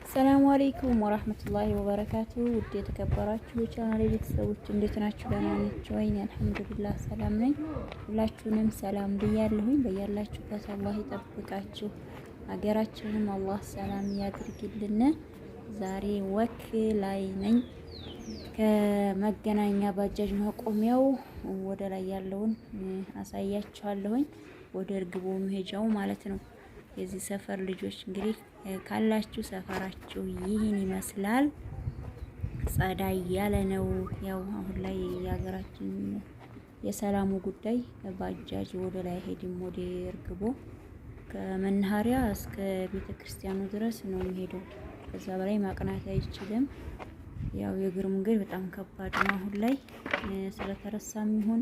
ሰላሙ አለይኩም ወራህመቱላሂ ወበረካቱ። ውድ የተከበራችሁ የቻናሌ ቤተሰቦች እንዴት ናችሁ? ደህና ናችሁ ወይ? አልሐምዱሊላህ ሰላም ነኝ። ሁላችሁንም ሰላም ብያለሁኝ። በያላችሁበት አላህ ይጠብቃችሁ፣ ሀገራችንም አላህ ሰላም ያድርግልን። ዛሬ walk ላይ ነኝ። ከመገናኛ ባጃጅ መቆሚያው ወደ ላይ ያለውን አሳያችኋለሁኝ። ወደ እርግቦ መሄጃው ማለት ነው። የዚህ ሰፈር ልጆች እንግዲህ ካላችሁ ሰፈራችሁ ይህን ይመስላል። ጸዳ እያለ ነው። ያው አሁን ላይ የሀገራችን የሰላሙ ጉዳይ ባጃጅ ወደ ላይ ሄድም ወደ እርግቦ ከመናኸሪያ እስከ ቤተ ክርስቲያኑ ድረስ ነው የሚሄደው። ከዛ በላይ ማቅናት አይችልም። ያው የእግር መንገድ በጣም ከባድ ነው አሁን ላይ ስለተረሳም ይሁን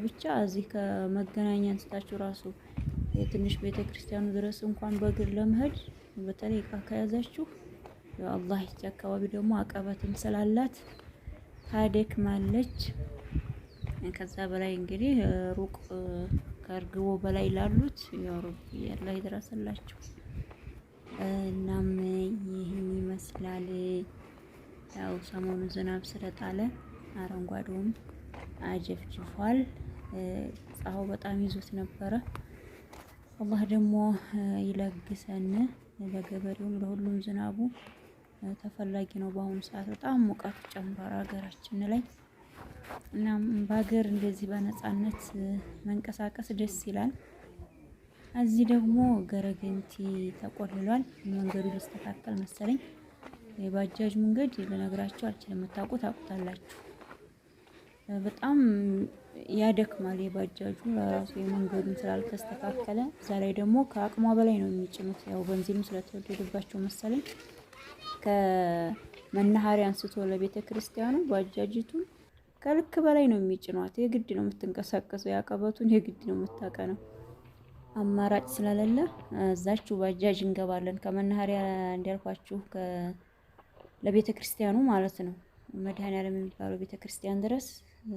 ብቻ እዚህ ከመገናኛ አንስታችሁ ራሱ የትንሽ ቤተ ክርስቲያኑ ድረስ እንኳን በእግር ለመሄድ በተለይ እቃ ከያዛችሁ አላህ ይቺ አካባቢ ደግሞ አቀበትም ስላላት ታደክማለች። ከዛ በላይ እንግዲህ ሩቅ ከእርግቦ በላይ ላሉት ያው ረቢ አላህ ይድረስላችሁ። እናም ይህን ይመስላል። ያው ሰሞኑ ዝናብ ስለጣለ አረንጓዴውም አጀፍጅፏል። ፀሐዩ በጣም ይዞት ነበረ። አላህ ደግሞ ይለግሰን። ለገበሬውም ለሁሉም ዝናቡ ተፈላጊ ነው። በአሁኑ ሰዓት በጣም ሙቀቱ ጨምሯል ሀገራችን ላይ። እናም በሀገር እንደዚህ በነጻነት መንቀሳቀስ ደስ ይላል። እዚህ ደግሞ ገረገንቲ ተቆልሏል። መንገዱ ሊስተካከል መሰለኝ። የባጃጅ መንገድ ልነግራችሁ አልችልም። የምታውቁ ታውቁታላችሁ። በጣም ያደክማል። የባጃጁ ለራሱ የመንገዱን ስላልተስተካከለ እዛ ላይ ደግሞ ከአቅሟ በላይ ነው የሚጭኑት። ያው በንዚኑ ስለተወደደባቸው መሰለኝ ከመናኸሪያ አንስቶ ለቤተ ክርስቲያኑ ባጃጅቱን ከልክ በላይ ነው የሚጭኗት። የግድ ነው የምትንቀሳቀሰው፣ የአቀበቱን የግድ ነው የምታቀነው። አማራጭ ስለሌለ እዛችሁ ባጃጅ እንገባለን። ከመናኸሪያ እንዳልኳችሁ ለቤተ ክርስቲያኑ ማለት ነው መድኃኔዓለም የሚባለው ቤተ ክርስቲያን ድረስ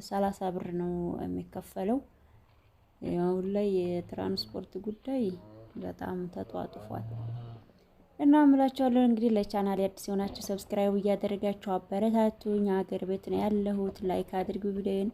30 ብር ነው የሚከፈለው። አሁን ላይ የትራንስፖርት ጉዳይ በጣም ተጧጡፏል። እና እምላችኋለሁ እንግዲህ ለቻናል አዲስ የሆናችሁ subscribe እያደረጋችሁ አበረታቱኝ። ሀገር ቤት ነው ያለሁት። Like አድርጉ ቪዲዮን።